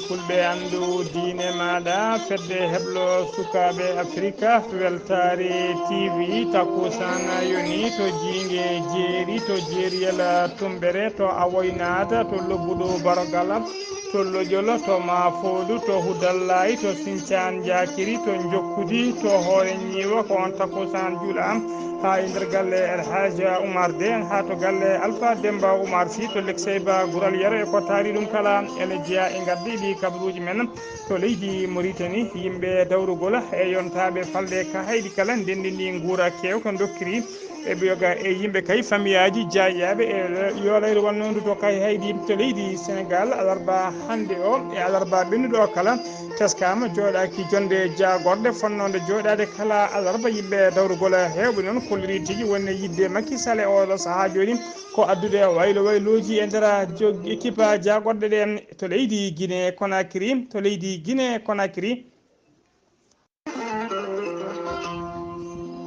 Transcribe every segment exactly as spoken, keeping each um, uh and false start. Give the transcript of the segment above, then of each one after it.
Fulɓe anndu diine maaɗa, fedde heblo sukaaɓe Afrika, Weltaare T V, takkusaan yoni to Jiinge Jeeri, to Jeeriyel Tummbere, to Awoynaata, to Lobbudu Barogala, to Lojol, to Maafoodu, to Hudallaay, to Sincaan Njaakiri, to Njokkudi, to Hoore Ñiiwa, ko on takkusaan juula. Haa e nder galle El Hadj Oumar Dé, haa to galle Alpha Demba Oumar Sy, to Lekseyba Gural Yero e ko taari ɗum kala, ene jeyaa e ngardiiɗi kabaruuji men. To leydi Mauritanie, yimɓe dawrugol e yontaaɓe falɗe ka hayɗi kala ndenndi ndi nguura keewka dokkiri e ɓiyoga e yimɓe kay famiyaaji jaayaaɓe e yoolayre wonnondu to kay hayɗi. To leydi Sénégal, alarba hannde o e alarba ɓennuɗo o kala, teskaama jooɗaaki jonde jaagorɗe fonnode jooɗaade kala alarba. Yimɓe dawrugol heewɓe noon kolliri tigi wonde yiɗde Macky Sall e oɗo sahaa jooni ko addude waylo waylooji e nder jog-, ekipa jaagorɗe ɗe to leydi Guinée Conakry, to leydi Guinée Conakry.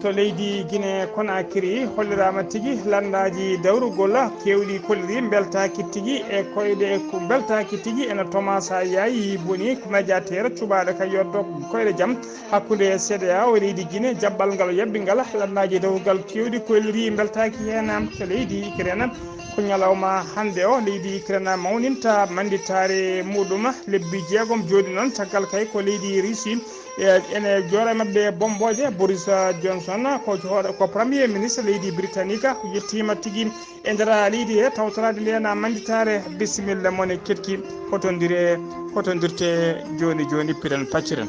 To leydi Guinée Conakry, holliraama tigi lanndaaji dawrugol keewɗi kolliri mbeltaaki tigi e koyɗe, mbeltaaki tigi ena Thomas Yayi Boni, ko médiateur cuɓaaɗo ka yotto koyɗe jam hakkunde C E D E A O e leydi Guinée. Jaɓɓal ngal o jaɓɓi ngal, lanndaaji dawrugal keewɗi kolliri mbeltaaki heen. To leydi Ukraine, ko ñalawma hannde o leydi Ukraine mawninta mannditaare muɗum lebbi jeegom jooni noon, caggal kay ko leydi Russie e, ene joora e maɓɓe bommbooje. Boris Johnson ko hoore, ko premier ministre leydi Britannique, yettiima tigi e nder leydi he tawtoraade ndeen mannditaare. Bisimilla mon e ketki, hotondire, hotondirte jooni jooni, piren pacciren.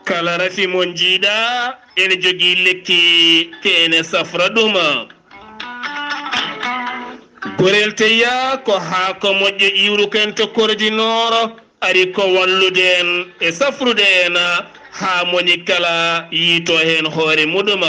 Kala rafi mo njiiɗa ene jogii lekki ke ene safra ɗum. Gorel teya ko haako moƴƴo iwruken to kordi nooro, ari ko wallude en e safrude en haa moni kala yiito heen hoore muɗum.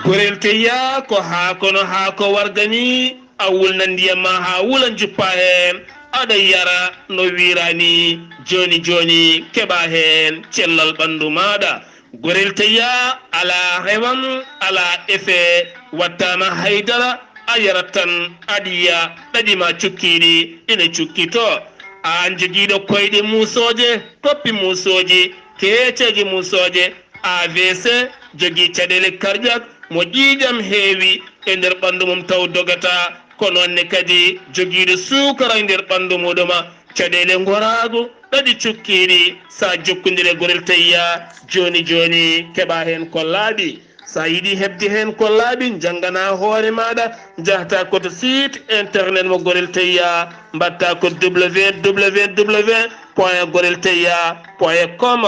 Gorel teya ko haako no haako warga ni, a wulna ndiyam ma haa wula, njuppa heen, aɗa yara no wiira ni. Jooni jooni keɓa heen cellal ɓanndu maaɗa. Gorel teya alaa rewam, alaa effet, wattaama haydara, a yarat tan, aɗa yiya ɗaɗi ma cukkiiɗi ina cukkitoo. Aan jogiiɗo koyɗe muusooje, koppi muusooji, keeceeje muusooje, A V C, jogii caɗeele cardiaque, mo ƴiiƴam heewi e nder ɓanndu mum taw dogataa, ko noon ne kadi jogiiɗo suukara e nder ɓanndu muɗum, caɗeele ngoraagu, ɗaɗi cukkiiɗi, so a jokkondire Gorel Teya jooni jooni, keɓa heen ko laaɓi. So a yiɗi heɓde heen ko laaɓi, njanngana hoore maaɗa, njahta ko to site internet mo Gorel Teya, mbaɗta ko W W W point gorel teya point com.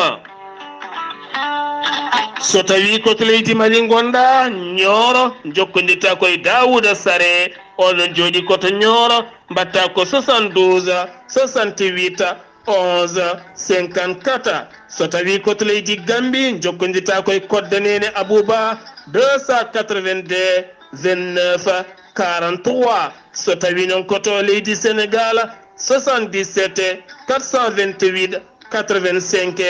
So tawii ko to leydi Mali ngonɗa, Nioro, njokkondirta ko e Daouda Sare, oɗon jooɗi ko to Nioro, mbaɗta ko soixante-douze, soixante-huit, onze, cinquante-quatre. So tawii ko to leydi Gambie, njokkondirta ko e Kodda Neene Abouba, deux cent quatre-vingt-deux, vingt-neuf, quarante-trois. So tawii noon ko to leydi Sénégal, soixante-dix-sept, quatre cent vingt-huit, quatre-vingt-cinq,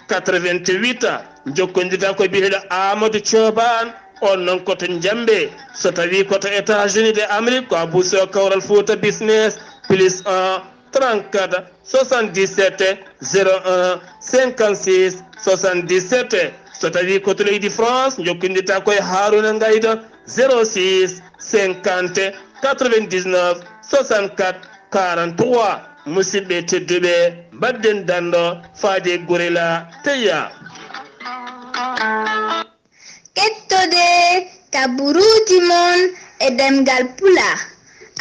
quatre-vingt-huit. Njokkondirta ko e biyeteeɗo Amadou Thioban, on noon ko to Njambe. So tawii ko to États-Unis de Amérique, ko Abou Sow, Kawral Fouta Business, plus un, trente-quatre, soixante-dix-sept, zéro un, cinquante-six, soixante-dix-sept. So tawii ko to leydi France, njokkondirta ko e Harouna Ngaydo, zéro six, cinquante, quatre-vingt-dix-neuf, soixante-quatre, quarante-trois. Musidɓe tedduɓe, mbaɗden danndo faade Gorel Teya. Kettode kaburuuji mon e ɗemngal Pulaar,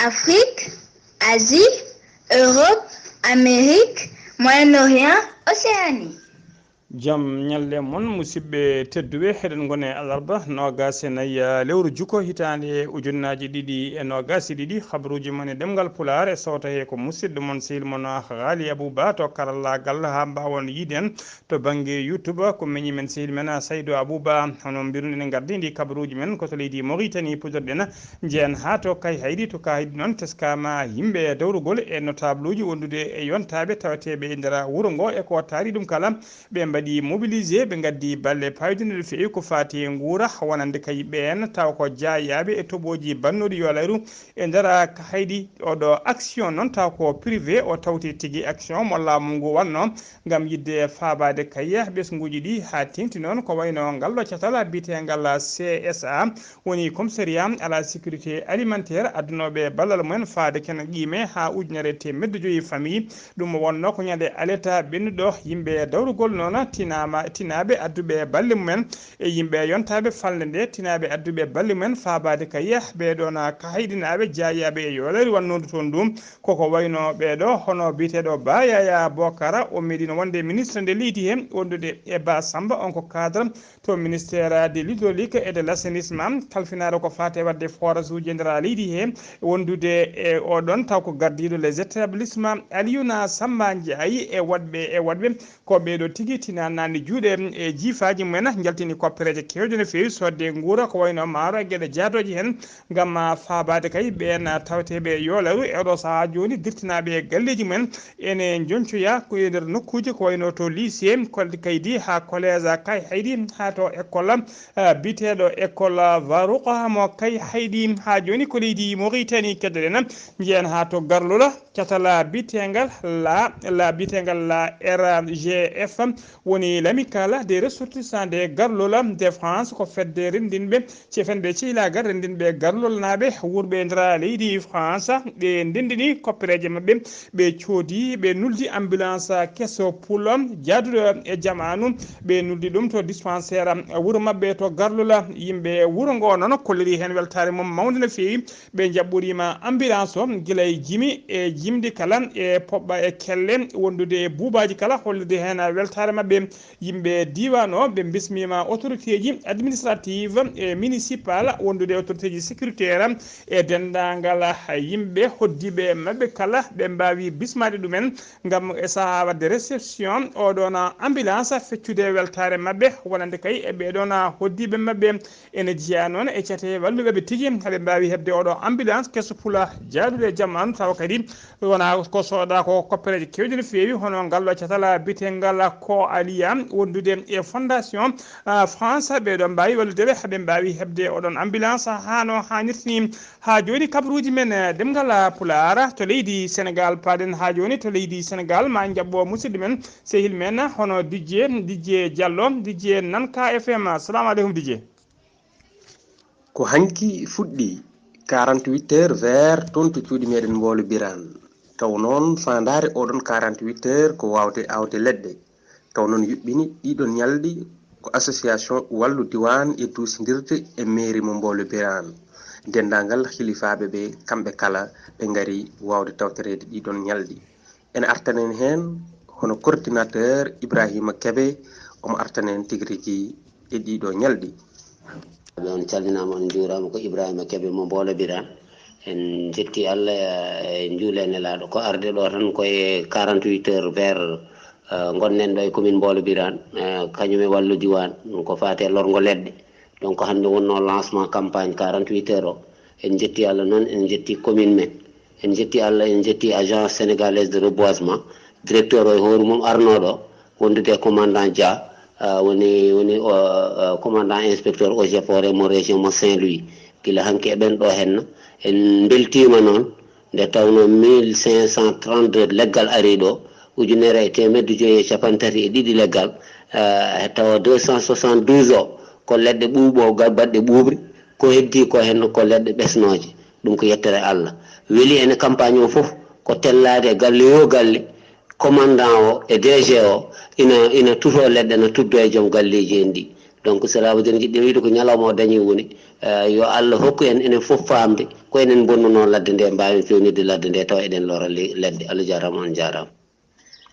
Afrique, Asie, Europe, Amérique, Moyen-Orient, Océanie. Jam ñalle mon, musidɓe tedduɓe. Eɗen ngoni e alarba noogaas e nayi, eh, lewru juko, hitaande ujunnaaji ɗiɗi e noogaas e ɗiɗi. Habaruuji mon e ɗemngal Pulaar e sowta he ko musidɗo mon, sehil mon, ah, Ghali Abou Ba to karallaagal, haa mbaawon yiide en to bannge YouTube. Ko meñi men sehil men, ah, Saydou Abou Ba. Hono mbiruɗen, en ngardi ndi kabaruuji men ko to leydi Mauritanie puɗɗorɗen, njehen haa to Kayhayɗi. To Kayhayɗi noon teskaama yimɓe dawrugol e notableji wondude e yontaaɓe tawateeɓe e nder wuro ngo e ko taari ɗum kala. Ɓe mbaɗi mobilisé, ɓe ngaddi balle payɗunde no feewi ko faati e nguura, wonande kay ɓeen taw ko jaayaaɓe e toɓooji bannooɗi yolayru e nder Kayhayɗi. Oɗo action noon taw ko privé o tawti tigi, action mo laamu ngu wanno ngam yiɗde faabaade kay ɓesnguuji ɗi haa teeŋti noon ko wayno ngal ɗo catal biyeteengal C S A, woni commissariat à la sécurité alimentaire, addunooɓe ballal mumen faade kene qiime haa ujunere e teemedde joyi famille. Ɗum wonno ko ñande aleta ɓennuɗo. Yimɓe dawrugol noon tinaama, tinaaɓe adduɓe balle mumen e yimɓe yontaaɓe falnde nde, tinaaɓe adduɓe balle mumen faabaade kay ɓee ɗoon Kayhayɗinaaɓe jaayaaɓe e yolayru wannoodu toon ndu. Koko wayno ɓee ɗo, hono biyeteeɗo Ba Yaya Bokara, o meeɗino wonde ministre nde leydi he, wondude e Ba Samba, on ko cadre to ministère de l'hydraulique et de l'assainissement, kalfinaaɗo ko faati e waɗde forage uji e nder leydi he, wondude e oɗon taw ko gardiiɗo les établissements, Aliouna Samba Ndiaye, e waɗɓe, e waɗɓe ko ɓee ɗo tigi tinanani juuɗe e jiifaaji mumen, njaltini koppereeje keewɗe no feewi, sodde nguura ko wayno maaro e geɗe jaadooje heen, ngam faabaade kay ɓeen tawateeɓe yolayru. E oɗo sahaa jooni, dirtinaaɓe e galleeji mumen ene njoncoya ko e nder nokkuuji ko wayno to lycée, kolde kaydi haa collège Kayhayɗi, haa to école, ah, biyeteeɗo école Farouk mo Kayhayɗi. Haa jooni ko leydi Mauritanie keddoɗen, njehen haa to Garlola, catal biyeteengal la, la biyeteengal la R G F, woni l'Amicale des ressortissants de Garlola de France, ko fedde renndinɓe cefen ɓe ceylaagal renndinɓe Garlolnaaɓe wuurɓe e nder leydi France. Ɓe ndenndini koppereeje maɓɓe, ɓe coodi, ɓe nuldi ambulance keso pulo jaaduɗo e jamaanu, ɓe nuldi ɗum to dispensaire wuro maɓɓe to Garlola. Yimɓe wuro ngo noon kolliri heen weltaare mum mawnde no feewi. Ɓe njaɓɓoriima ambulance o gila e jimi e jimdi kala e poɓɓa e kelle, wondude e buubaaji kala, hollirde heen weltaare maɓɓe. Yimɓe diiwaan o ɓe mbismiima autorité ji administrative e municipal, wondude e autorité ji sécuritaire e denndaangal yimɓe hoddiiɓe maɓɓe kala, ɓe mbaawi bismaade ɗumen ngam e sahaa waɗde réception oɗon ambulance, feccude weltaare maɓɓe wonande kay e ɓee ɗoon hoddiiɓe maɓɓe. Ene jeyaa noon e cate walluɓe ɓe tigi, haɓe mbaawi heɓde oɗo ambulance keso pula jaaduɗo e jamaanu, tawa kadi wona ko sooda ko koppereeje keewɗe no feewi, hono ngal ɗo catal biyeteengal ko Aliya wondude e fondation, ah, France, ɓee ɗo mbaawi wallude ɓe, haɓe mbaawi heɓde oɗon ambulance haa no haanirta ni. Haa jooni kabaruuji men, eh, ɗemngal Pulaar to leydi Senegal, paaɗen haa jooni to leydi Senegal, ma njaɓɓo musidɗo men, sehil men, hono D J, D J Diallo, D J Nanka F M. Assalamu aleykum, D J. Ko hanki fuɗɗi quarante-huit heures vert toon to cuuɗi meɗen Mboolo Biraan. Taw noon faandaare oɗon quarante-huit heures ko waawde aawde leɗɗe. Taw noon yuɓɓini ɗiɗon ñalɗi ko association Wallu Diwan e duusindirde e mairie mo Mboolo Biraan. Denndaangal hilifaaɓe ɓe, kamɓe kala ɓe ngari waawde tawtoreede ɗiɗon ñalɗi. Ene artanen heen hono coordinateur Ibrahima Kebe, omo artanen tigi rigi e ɗiɗo ñalɗi. On calminaama, on njuuraama, ko Ibrahima Kebe mo Mboolo Biraan. En njetti Allah e njuule nelaaɗo. Ko arde ɗo tan ko e quarante-huit heures vert, eh, ngonnen ɗo e commune Mboolo Biraan, eh, kañum e Wallu Diwan, ko faati e lorgo leɗɗe. Donc hannde wonnoo lancement campagne quarante-huit heures o. En njetti Allah noon, en njetti commune men. En njetti Allah, en njetti Agence Sénégalaise de Reboisement, directeur o e hoore mum arnooɗo wondude e commandant Dia, ah, woni, woni o, ah, commandant inspecteur eaux et forêts mo région mo Saint-Louis. Gila hanki eɗen ɗo henna. En mbeltiima noon nde tawnoo mille cinq cent trente-deux leggal ari ɗo, ujunere e teemedde joyi e cappanɗe tati e ɗiɗi leggal, ah, e tawa deux cent soixante-douze o ko leɗɗe ɓuuɓo ga-, baɗɗe ɓuuɓri, ko heddii ko heen ko leɗɗe ɓesnooje. Ɗum ko yettere Allah. Weli ene campagne o fof ko tellaade e galle yo galle, commandant o e D G o ina, ina tuto leɗɗe, na tuddo e joom galleeji en ɗi. Donc cela veut dire, njiɗɗen wiide ko ñalawma o dañi woni, eh, yo Allah hokku en enen fof faamde ko enen mbonnunoo ladde nde, mbaawen feewnirde ladde nde tawa eɗen lora le-, leɗɗe. Allah jaaraama, on jaaraama.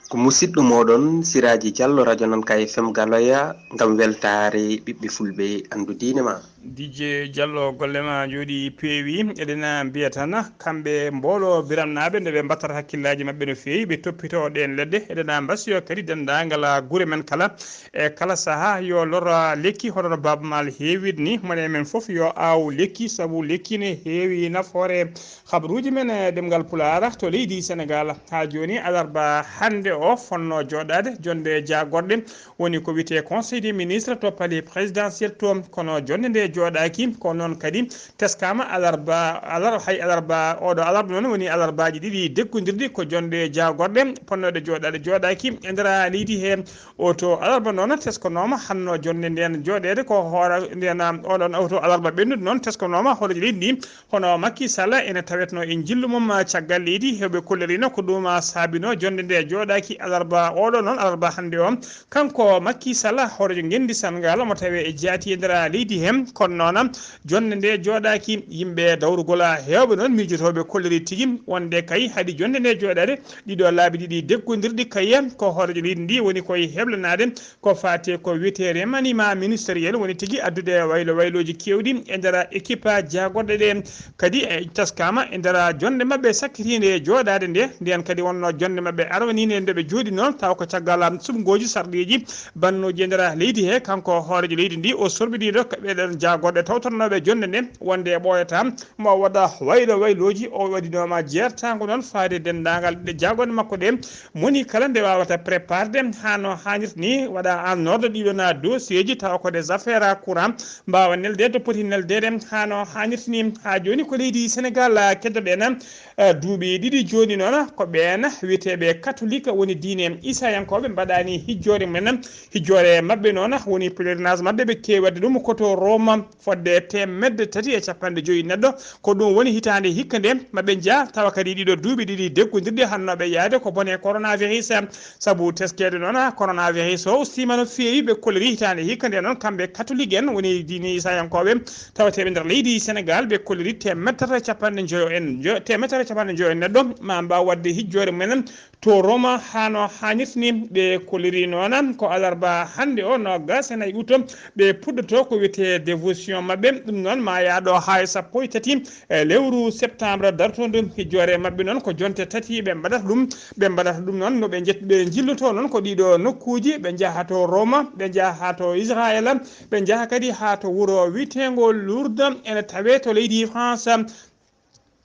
Ko musidɗo mooɗon Siraaji Jallo, radio Nanka F M Galoya, ngam weltaare ɓiɓɓe Fulɓe anndu diine ma. Dijje Jallo, golle ma njooɗi peewi. Eɗena mbiya tan kamɓe mboolo biramnaaɓe nde ɓe mbattata hakkillaaji maɓɓe no feewi, ɓe toppito ɗeen leɗɗe. Eɗena mbasiyo kadi denndaangal gure men kala e kala sahaa yo lor lekki, hono no Baaba Maal heewiri ni. Mone men fof yo aaw lekki, sabu lekki ne heewi nafoore. Habaruuji men e ɗemngal Pulaar to leydi Senegaal. Haa jooni, alarba hannde o fotnoo jooɗaade jonnde jaagorɗe, woni ko wiyetee Conseil des ministres to palais présidentiel to, kono jonnde nde jooɗaaki. Ko noon kadi teskaama alarba, alar-, hay alarba, oɗo alarba noon woni alarbaaji ɗiɗi deggondirɗi ko jonnde jaagorɗe potnooɗe jooɗaade jooɗaaki e nder leydi he. O to alarba noon teskanooma hannoo jonnde ndeen jooɗeede ko hoore ndeen, oɗon oto alarba ɓennude noon teskanooma hooreejo leydi ndi, hono Macky Sall ene tawetnoo e njillu mum caggal leydi. Heewɓe kollirino ko ɗum saabinoo jonnde nde jooɗaaki alarba oɗo noon, alarba hannde o. Kanko Macky Sall, hooreejo ngenndi Senegaal, omo tawee e jaati e nder leydi he. Kono noon, jonnde nde jooɗaaki, yimɓe dawrugol heewɓe noon miijotooɓe kolliri tigi wonde kay haɗi jonnde nde jooɗaade ɗiɗo laabi ɗiɗi deggondirɗi kay ko hooreejo leydi ndi woni koye heblanaade ko faati ko wiyetee remaniement ministériel, woni tigi addude waylo waylooji keewɗi e nder équipe jaagorɗe ɗe. Kadi e teskaama e nder jonnde maɓɓe sakkitiinde jooɗaade nde, ndeen kadi wonnoo jonnde maɓɓe arwaniinde nde ɓe jooɗinoo, taw ko caggal suɓngooji sarɗiiji bannooji e nder leydi he. Kanko hooreejo leydi ndi, o sorɓiniino ɓee ɗoon jaagorɗe tawtornooɓe jonnde nde wonde ɓooyataa mo waɗa waylo waylooji. O waɗinooma jeertaango noon faade denndaangal ɗe jaagorɗe makko ɗe, moni kala nde waawata préparde haa no haanirta ni, waɗa en ordre ɗiɗo na dossier ji, tawa ko des affaires courant, mbaawa neldeede to poti neldeede haa no haanirta ni. Haa jooni ko leydi Senegaal keddoɗen, eh, duuɓi ɗiɗi jooni noon, ko ɓeen wiyeteeɓe katolik woni diine Isayankooɓe mbaɗaani hijjoore mumen. Hijjoore maɓɓe noon woni pèlerinage maɓɓe, ɓe keewi waɗde ɗum ko to Roma, fodde teemedde tati e capanɗe joyi neɗɗo. Ko ɗum woni hitaande hikka nde maɓɓe njaha, tawa kadi ɗiɗo duuɓi ɗiɗi deggondirɗi hannooɓe yahde ko bone coronavirus. Sabu teskeede noon coronavirus o ustiima no feewi, ɓe kolliri hitaande hikka nde noon kamɓe katolik en woni diine Isayankooɓe tawateeɓe nder leydi Senegaal, ɓe kolliri teemedde tati e capanɗe joyo en, jo-, teemedde tati e capanɗe joyo en neɗɗo ma mbaaw waɗde hijjoore mumen to Roma haa no haanirta ni. Ɓe kolliri noon ko alarba hannde o, noogaas e nayi août, ɓe puɗɗoto ko wiyetee dévotion maɓɓe. Ɗum noon ma yahɗo haa e sappo e tati e lewru septembre dartoondu. Hijjoore maɓɓe noon ko jonte tati ɓe mbaɗata ɗum. Ɓe mbaɗata ɗum noon no ɓe njet-, ɓe njilloto noon ko ɗiɗo nokkuuji, ɓe njaha to Roma, ɓe njaha to Israel, ɓe njaha kadi haa to wuro wiyeteengo Lourdes, ene tawee to leydi France.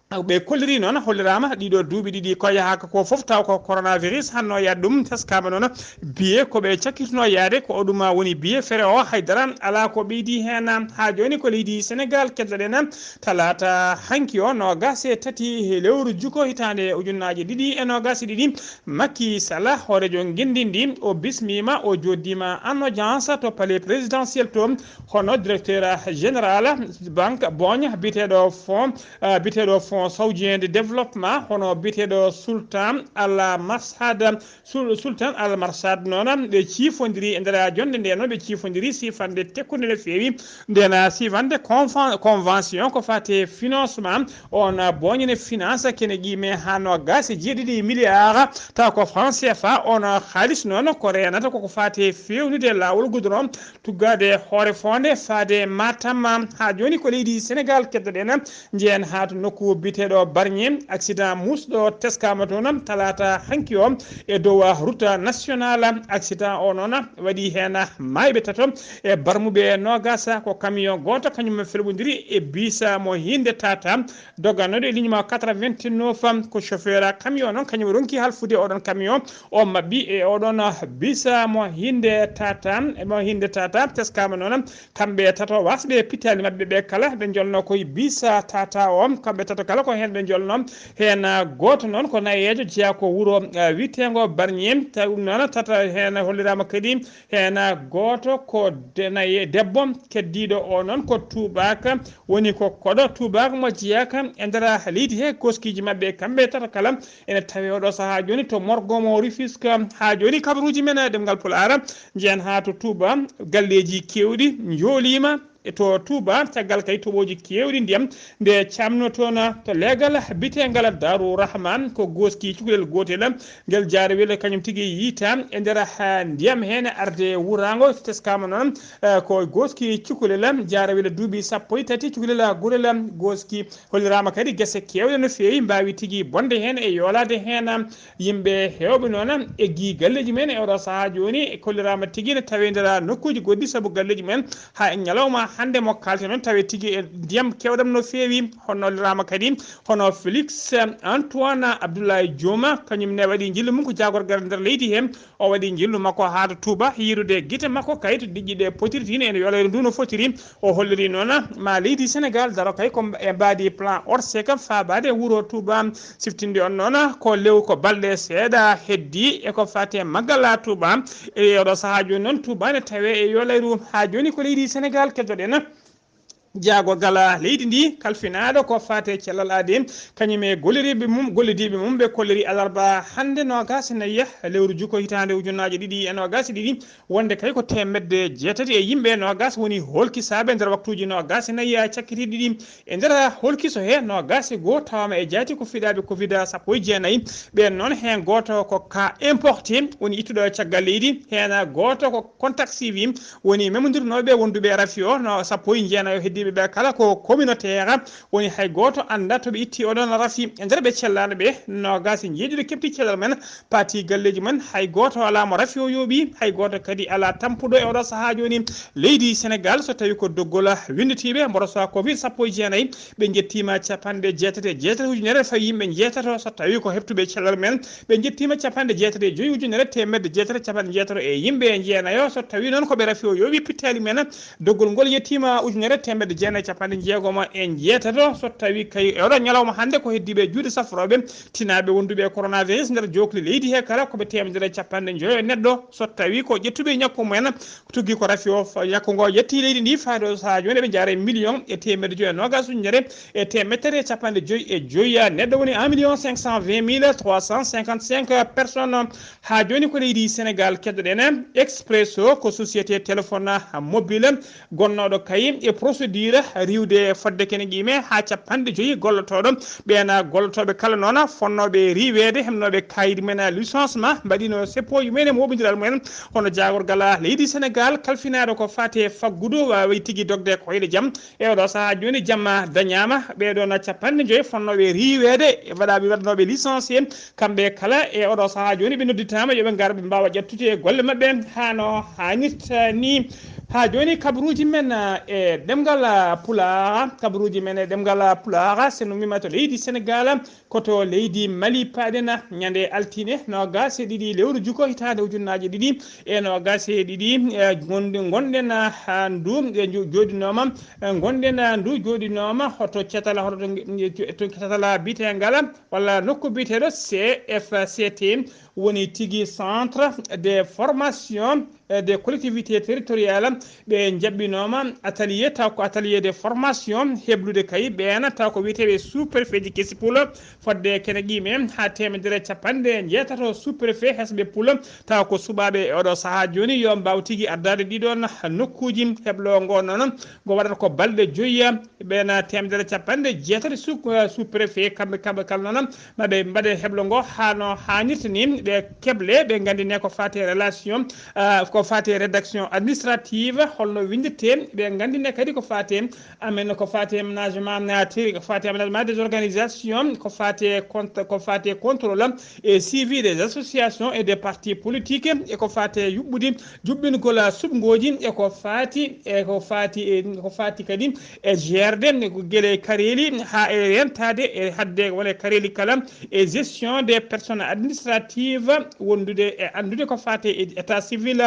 Ɓe kolliri noon, holliraama ɗiɗo duuɓi ɗiɗi ko yahaaka ko fof, taw ko coronavirus hannoo yaade ɗum. Teskaama noon biye ko ɓe cakkitnoo yaade, ko o ɗum woni biye fere o, hay dara alaa ko ɓeydi heen. Haa jooni ko leydi Senegaal keddoɗen, talaata hanki o, noogaas e tati he lewru juko hitaande ujunnaaje ɗiɗi e noogaas e ɗiɗi, Macky Sall, hooreejo ngenndi ndi, o bismiima, o jooɗdiima en audience to palais présidentiel to, hono directeur général banque Bogne, biyeteeɗo fonds, ah, biyeteeɗo fonds saoudien de développement, hono biyeteeɗo Sultan Al Marsad, Sul-, Sultan Al Marsad noon, ɓe ciifondiri e nder jonnde nde noon, ɓe ciifondiri siifande tekkunde no feewi. Nden siifande conven-, convention ko faati e financement, on Bogne ne finance kene qiime haa noogaas e jeeɗiɗi milliard, taw ko franc C F A. On haalis noon ko reenata koko faati e feewnude laawol goudron, tuggaade hoore foonde faade Matam. Haa jooni ko leydi Senegaal keddoɗen, njehen haa to nokku biyeteeɗo Barnier, accident muusɗo teskaama toon talaata hanki o e dow route nationale. Accident o noon waɗi heen maayɓe tato e barmuɓe noogaas. Ko camion gooto kañum felɓondiri e bus mo hinnde tata doganooɗo e ligne mo quatre-vingt-neuf. Ko chauffeur camion noon kañum ronki halfude oɗon camion, o maɓɓi e oɗon bus mo hinnde tata, mo hinnde tata. Teskaama noon kamɓe tato wasɓe pittaali maɓɓe ɓe kala ɓe njolno koye bus tata o, kamɓe tato kala ko heen ɓe njolno. Heen gooto noon ko nayeejo, jeyaa ko wuro, eh, wiyeteengo Barnier. Tawi ɗum noon tata heen holliraama kadi heen gooto ko de-, naye-, debbo, keddiiɗo o noon ko tuubaak, woni ko koɗo tuubaak mo jeyaaka e nder leydi he. Koskiiji maɓɓe kamɓe tato kala ene tawi oɗo sahaa jooni to morgo mo Rufisque. Haa jooni kabaruuji men e ɗemngal Pulaar njehen haa to Touba, galleeji keewɗi njooliima, E to Touba, caggal kay toɓooji keewɗi ndiyam, nde camno toon to leegal biteengal Daaru Rahman, ko gooski cukalel gootel, ngel jaarawel kañum tigi yiyta e nder, ah, ndiyam heen arde wuraango. Teskaama noon, eh, ko gooski cukalel jaarawel duuɓi sappo e tati, cukalel gurel gooski. Holliraama kadi gese keewɗe no feewi mbaawi tigi bonde heen e yoolaade heen yimɓe heewɓe noon eggii galleeji mumen e oɗo sahaa jooni. Kolliraama tigi ne tawee nder nokkuuji goɗɗi sabu galleeji mumen haa e ñalawma hannde mo kaalten noon tawee tigi e ndiyam keewɗam no feewi. Hono holliraama kadi hono Félix Antoine Abdoulaye Dioma, kañum ne waɗi njillu mum ko jaagorgal nder leydi heen. O waɗi njillu makko haa to Touba, yiirude gite makko kay to diƴƴi ɗe potiri tigi ene yoolaa ndu no fotiri. O holliri noon ma leydi Sénégal daro kay ko e mbaadi plan Orsec faabaade wuro Touba. Siftinde on noon ko lew ko balɗe seeɗa heddi e ko faati e maggal Touba. E oɗo sahaa jooni noon Touba ne tawee e yoolayru. Haa jooni ko leydi Sénégal keddoɗen. Jaagorgal leydi ndi kalfinaaɗo ko faati e cellal aadi, kañum e golliriiɓe mum, gollidiiɓe mum ɓe kolliri alarba hannde noogaas e nayi lewru juko hitaande ujunnaaje ɗiɗi e noogaas e ɗiɗi, wonde kay ko teemedde jeetati e yimɓe noogaas woni hoolkisaaɓe nder waktuuji noogaas e nayi cakkitiiɗi ɗiɗi. E nder hoolkiso he noogaas e goo tawaama e jaati ko fiɗaaɓe covid sappo e jeenayi. Ɓeen noon heen gooto ko cas importé woni ittuɗo caggal leydi, heen gooto ko contact suivi woni memondirnooɓe wonduɓe rafi o no sappo e jeenayo heddiiɓe ɓe kala ko communautaire woni hay gooto annda to ɓe itti oɗon rafi. E nder ɓe cellaano ɓe noogaas e njeeɗiɗo keɓti cellal men, paati galleeji men, hay gooto alaa mo rafi o yooɓi, hay gooto kadi alaa tampuɗo e oɗo sahaa jooni leydi Sénégal. So tawi ko doggol winnditiiɓe mboɗo sowa covid sappo e jeenayi, ɓe njettiima capanɗe jeetati e jeetati ujunere fawi yimɓe njeetato. So tawi ko heɓtuɓe cellal men, ɓe njettiima capanɗe jeetati e joyi ujunere teemedde jeetati capanɗe jeetato e yimɓe jeenayo. So tawi noon ko ɓe rafi o yooɓi pittaali men, doggol ngol yettiima ujunere teemedde jeenayi capanɗe jeegom e jeetato. So tawi kay e oɗo ñalawma hannde ko heddiiɓe juuɗe safrooɓe tinaaɓe wonduɓe e coronavirus nder jookli leydi he kala ko ɓe teemedere capanɗe joyo neɗɗo. So tawi ko ƴettuɓe ñakku mumen, tuggi ko rafi o fa-, ñakku ngo yetti leydi ndi faade o sahaa jooni eɓe njaara e million e teemedde joyi e noogaas ujunere e teemedere capanɗe joyi e joyi neɗɗo woni un million cinq cent vingt mille trois cent cinquante-cinq personnes. Haa jooni ko leydi Sénégal keddoɗen. Expresso ko société téléphone mobile gonnooɗo kay e procédure riiwde fodde kene qiime haa capanɗe joyi gollotooɗo. Ɓeen gollotooɓe kala noon fonnooɓe riiweede heɓnooɓe kayit men licenciement mbaɗino seppooji mumen e mooɓondiral mumen. Hono jaagorgal leydi Sénégal kalfinaaɗo ko faati e faggudu waawi tigi dogde ko hoyɗo jam. E oɗo sahaa jooni jamma dañaama. Ɓee ɗoon capanɗe joyi fonnooɓe riiweede e waɗaaɓe waɗnooɓe licencié. Kamɓe kala e oɗo sahaa jooni ɓe nodditaama yo ɓe ngar ɓe mbaawa ƴettude golle maɓɓe haa no haanirta ni. Haa jooni kabaruuji men e ɗemngal Pulaar, kabaruuji men e ɗemngal Pulaar, so no mbiima to leydi Sénégal, ko to leydi Mali paaɗen ñande altine noogaas e ɗiɗi lewru juko hitaande ujunnaaje ɗiɗi e noogaas e ɗiɗi, e gonɗi-, ngonɗen haa ndu e nju-, jooɗinooma, e ngonɗen haa ndu jooɗinooma hoto catala, hoto to nge-, to catala biyeteengal walla nokku biyeteeɗo C F C T, woni tigi Centre de formation, eh, des collectivités territoriales. Ɓe njaɓɓinooma atelier, taw ko atelier de formation heblude kay ɓeen, taw ko wiyeteeɓe sous-préfet ji kesi Pula, fodde kene qiime haa teemedere capanɗe njeetato sous-préfet hesɓe Pula, taw ko suɓaaɓe e oɗo sahaa jooni yo mbaaw tigi addaade ɗiɗoon nokkuuji. Heblo ngo noon ngo waɗata ko balɗe joyi, ɓeen teemedere capanɗe jeetati sous, sous-préfet kamɓe, kamɓe kala noon maɓe mbaɗe heblo ngo haa no haanirta ni, ɓe keble, ɓe nganndine ko faati e relation, ah, ko faati e rédaction administrative, holno winndetee, ɓe nganndine kadi ko faati e amen, ko faati e aménagement, ah, terri-, ko faati e aménagement des organisations, ko faati e cont-, ko faati e contrôle et suivi des associations et des partis politiques, e ko faati e yuɓɓude juɓɓingol suɓngooji, e ko faati, e ko faati e, ko faati kadi e jeerde gila e kareeli haa e rentaade e hadde wona e kareeli kala, e gestion des personnes administratives, wondude e anndude ko faati e état civil.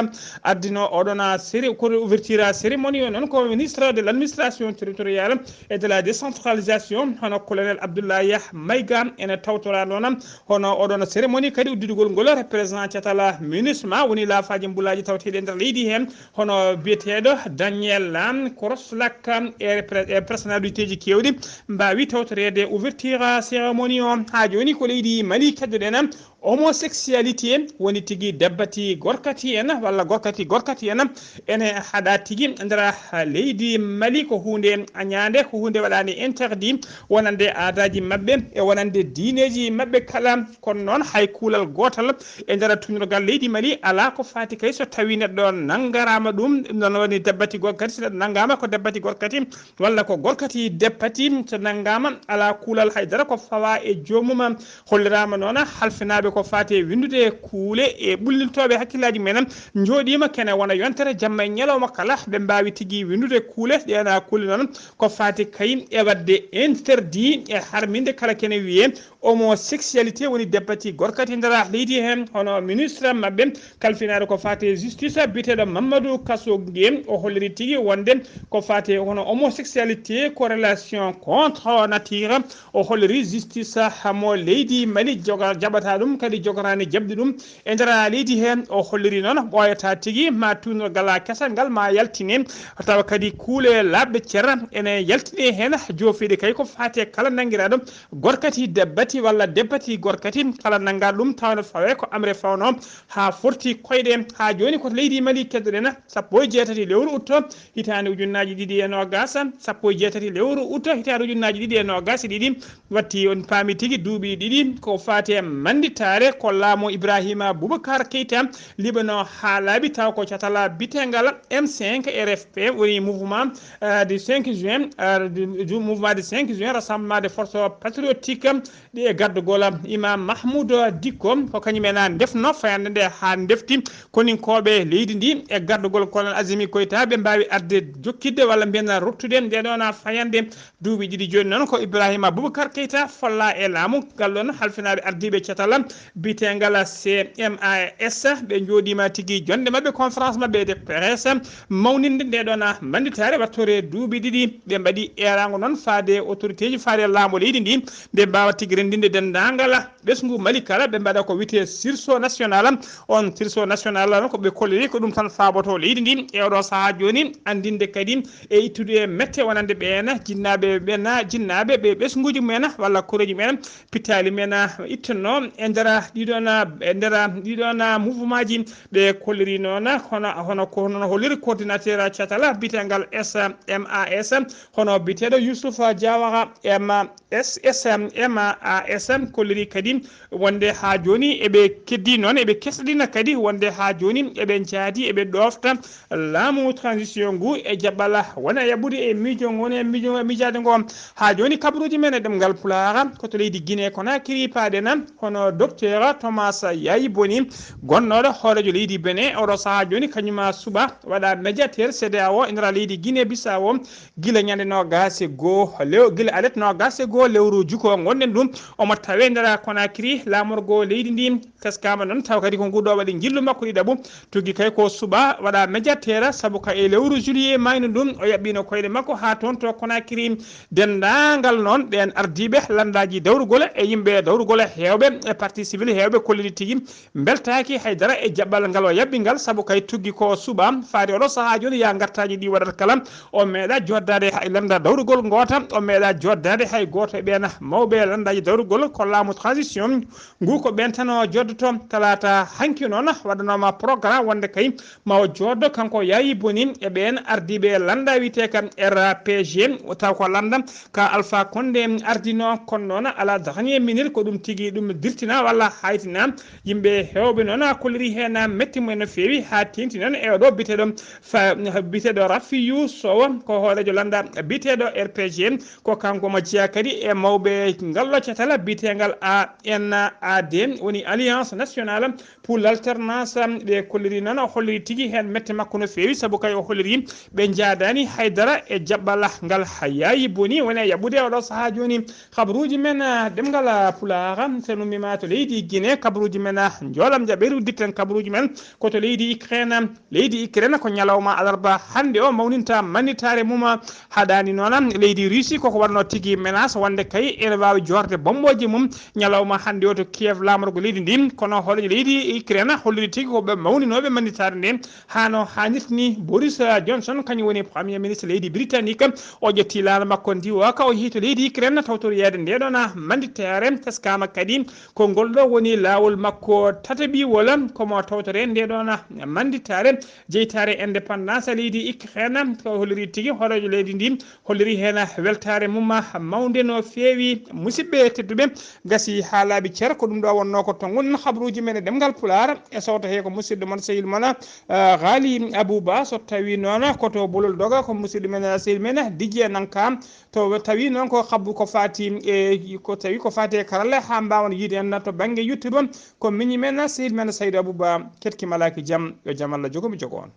Addino oɗon séri-, ko ouverture cérémonie o noon ko ministre de l'administration territoriale et de la décentralisation, hono colonel Abdoulaye Maïga ene tawtora noon. Hono oɗon cérémonie kadi udditgol ngol représentant catal MINUSMA woni laafaaji mbulaaji tawteeɗi e nder leydi heen, hono biyeteeɗo Daniel Lam Koroslak e repre-, e personnalité ji keewɗi mbaawi tawtoreede ouverture cérémonie o. Haa jooni ko leydi Mali keddoɗen. Homosexualité woni tigi dabbati gorkati en walla gorkati gorkati en ene haɗa tigi nder leydi Mali, ko hunde añaande, ko hunde waɗaande interdit wonande aadaaji maɓɓe e wonande diineeji maɓɓe kala. Kono noon hay kuulal gootal e nder tuunirgal leydi Mali alaa ko faati kay so tawii neɗɗo nanngaraama ɗum, ɗum noon woni dabbati gorkati, so neɗɗo nanngaama ko dabbati gorkati walla ko gorkati dabbati, so nanngaama alaa kuulal hay dara ko fawa e joomum. Holliraama noon halfinaaɓe ko faati e winndude kuule e ɓullintooɓe hakkillaaji mumen njooɗiima kene wona yontere jamma e ñalawma kala, ɓe mbaawi tigi winndude kuule ɗeen kuule noon ko faati kay e waɗde interdit e harminde kala kene wiyee homosexualité woni dabbati gorkati nder leydi heen, hono ministre maɓɓe kalfinaaɗo ko faati e justice biyeteeɗo Mamadou Kasso Gueye, o holliri tigi wonde ko faati e hono homosexualité ko relation contre nature. O holliri justice mo leydi Mali joga jaɓata ɗum, kadi jogoraani jaɓde ɗum e nder leydi heen. O holliri noon ɓooyata tigi ma tuunirgal kesal ngal ma yaltine, tawa kadi kuule laaɓɗe cer ene yaltine heen, joofiiɗe kay ko faati e kala nanngiraaɗo gorkati dabbati walla dabbati gorkati, kala nannga ɗum tawa no fawee ko amre fawno haa forti koyɗe. Haa jooni ko to leydi Mali keddoɗen, sappo e jeetati lewru utto hitaande ujunnaaji ɗiɗi e noogas, sappo e jeetati lewru utto hitaande ujunnaaji ɗiɗi e noogas e ɗiɗi, watti on paami tigi duuɓi ɗiɗi ko faati e mannditaare ko laamu Ibrahima Boubacar Keita liɓano haa laaɓi, taw ko catala bitengal M cinq R F P woni mouvement, euh, du cinq juin, euh, du, du mouvement du cinq juin, rassemblement de force patriotique, ɗi e gardugol Imam Mahmoud Dicko, ko kañum en ndefno fayande nde haa ndefti koninkooɓe leydi ndi e gardugol Colonel Azimi Koyta, ɓe mbaawi arde jokkidde walla mbiyen ruttude nde ɗoon fayande. Duuɓi ɗiɗi jooni noon ko Ibrahima Boubacar Keita folla e laamu ngal ɗoon halfinaaɓe ardiiɓe catal biyeteengal C M A S, ɓe njooɗiima tigi jonde maɓɓe, conférence maɓɓe de presse mawninde nde ɗoon mannditaare wattore duuɓi ɗiɗi. Ɓe mbaɗi eeraango noon faade autorité ji, faade laamu leydi ndi, nde mbaawa tigi renndinde denndaangal ɓesngu Mali kala, ɓe mbaɗa ko wiyetee sursaut national. On sursaut national noon ko ɓe kolliri ko ɗum tan faaboto leydi ndi e oɗo sahaa jooni, anndinde kadi e ittude mette wonande ɓeen jinnaaɓe ɓeen, jinnaaɓe ɓe ɓesnguuji mumen walla koreeji mumen, pittaali mumen ittanno e nder ɗiɗon, e nder ɗiɗon mouvement ji. Ɓe kolliri noon hono, hono ko noon holliri coordinateur catal biyeteengal S M A S, hono biyeteeɗo Youssouf Diawara, M S S M A S, kolliri kadi wonde haa jooni eɓe keddii noon, eɓe kesɗina kadi wonde haa jooni eɓe njaadi, eɓe ɗoofta laamu transition ngu e jaɓɓal wona yaɓɓude e miijo ngo, wona e miijo, miijaade ngo. Haa jooni kabaruuji men e ɗemngal Pulaar ko to leydi Guinée Conakry paaɗen, hono docteur Thomas Yayi Boni, gonnooɗo hooreejo leydi Benin, oɗo sahaa jooni kañum suɓaa waɗa médiateur C D A O e nder leydi Guinée Bissau, gila ñande noogaas e goo lew-, gila alet noogaas e goo lewru juko ngonɗen ɗum, omo tawee nder Conakry, laamorgo leydi ndi teskaama noon, tawa kadi ko nguɗo waɗi njillu makko ɗiɗaɓu, tuggi kay ko suɓaa waɗa médiateur, sabu ka e lewru juillet maayno ɗum, o yaɓɓino koyɗe makko haa toon to Conakry. Denndaangal noon ɓeen ardiiɓe lanndaaji dawrugol e yimɓe dawrugol heewɓe e parti civil heewɓe kolliri tigi mbeltaaki hay dara e jaɓɓal ngal o yaɓɓi ngal, sabu kay tuggi ko suɓaa faade oɗo sahaa jooni, yaa ngartaaji ɗi waɗata kala, o meeɗa joddaade hay lannda dawrugol ngoota, o meeɗa joddaade hay gooto e ɓeen mawɓe lanndaaji dawrugol ko laamu transition ngu, ko ɓeen tan o joddoto. Talaata hanki noon waɗanooma programme wonde kay ma o joddo kanko Yayi Boni e ɓeen ardiiɓe lannda wiyetee ka R P G, taw ko lannda ka Alpha Condé ardino, kono noon à la dernière minute ko ɗum tigi ɗum dirtina walla haytina. Yimɓe heewɓe noon kolliri heen metti mumen no feewi haa teeŋti noon e oɗo biyeteeɗo fa-, biyeteeɗo Rafiyu Sow, ko hooreejo lannda biyeteeɗo R P G, ko kanko mo jeyaa kadi e mawɓe ngal ɗo catal biyeteengal A N A D, woni Alliance Nationale pour l'Alternance. Ɓe kolliri noon, o holliri tigi heen mette makko no feewi, sabu kay o holliri ɓe njaadaani hay dara e jaɓɓal ngal. Yayi Boni woni e yaɓɓude oɗo sahaa jooni kabaruuji men, ah, ɗemngal, ah, Pulaar. So en ummiima to leydi Guinée, kabaruuji men, ah, njoolam jaɓeeru ditten kabaruuji men ko to leydi Ukraine. Leydi Ukraine ko ñalawma alarba hannde o mawninta mannitaare mum, haɗaani noon leydi Russie koko waɗno tigi menace wonde kay ene waawi joorde bombe Kombooji mum ñalawma hannde o to Kiev, laamorgo leydi ndi. Kono hooreejo leydi Ukraine holliri tigi ko ɓe mawninoɓe mannditaare nde hano haanirta ni. Boris Johnson kañum woni premier ministre leydi britannique. O ƴetti laana makko ndiwaka, o yehi to leydi Ukraine tawtoroyaade nde ɗon mannditaare. Teskama kadi ko ngol ɗo woni laawol makko tataɓiwol, komo tawtore nde ɗon mannditaare. Jeytaare indépendance leydi Ukraine ko holliri tigi hooreejo leydi ndi holliri heen weltaare mum mawnde no feewi. Musidɓe tedduɓe, gasi haa laaɓi cer, ko ɗum ɗo wonno ko tonguɗen habruuji men e ɗemngal Pulaar. E sawto he ko musidɗo mon, sehil mon, eh, Ghali Abouba. So tawi noon ko to Bolol Doga, ko musidɗo men, sehil men Didier Nanka. To tawi noon ko habru ko fati e, ko tawi ko fati e karalle haa mbaawan yiide en to bannge YouTube, ko miñi men, sehil men Saydou Abouba. Ketki malaaki jam, yo jam Allah jogo mi jogo on.